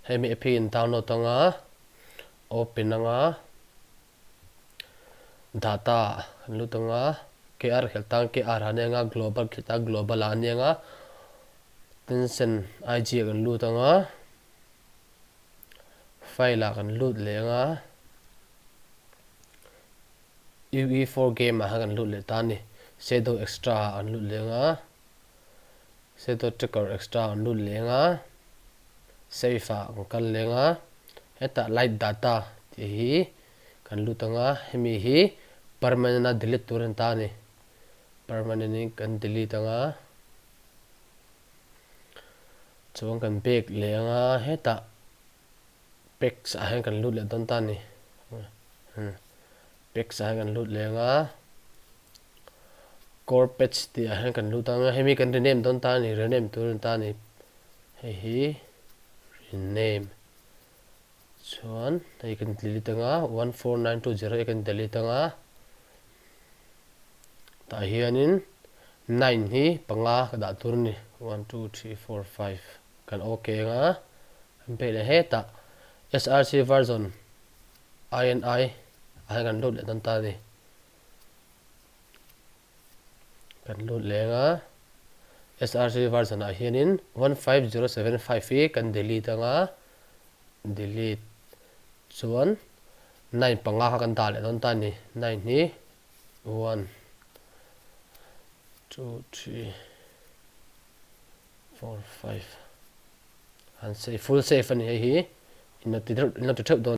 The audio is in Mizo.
Hemi app hi in download anga open anga data kan lut anga KR khelh tan KR ah ania global khelh tan global ah ania nga Tencent IG ah kan lut anga file ah kan lut leh anga UE4 game ah khan kan lut leh ta a ni shadow extra ah kan lut leh anga shadow tracker extra ah kan lut leh anga save ah kan kal leh anga hetah light data tih hi kan lut anga hemi hi permanent a delete tur a ni ta a ni permanent in kan delete anga chuan kan back leh anga hetah Packs ah hian kan lut leh dawn ta a ni. Packs ah hian kan lut leh anga Core patch tih ah hian kan lut anga hemi kan rename dawn ta a ni rename tur a ni ta a ni. Hei hi rename chuan hei kan delete anga 14920 hi kan delete anga tah hianin 9 hi panga ka dah tur a ni 1 2 3 4 5 kan ok anga Kan pek leh hetah src version ini ah hian kan lut leh dawn ta a ni. Kan lut leh anga src version ah hianin 15075 hi kan delete anga delete chuan 9 panga kha kan dah leh dawn ta a ni. 9 hi 1 2 3 4 5 Han save full save a ni hei hi in lo ti deuh in lo ti theuh dawn.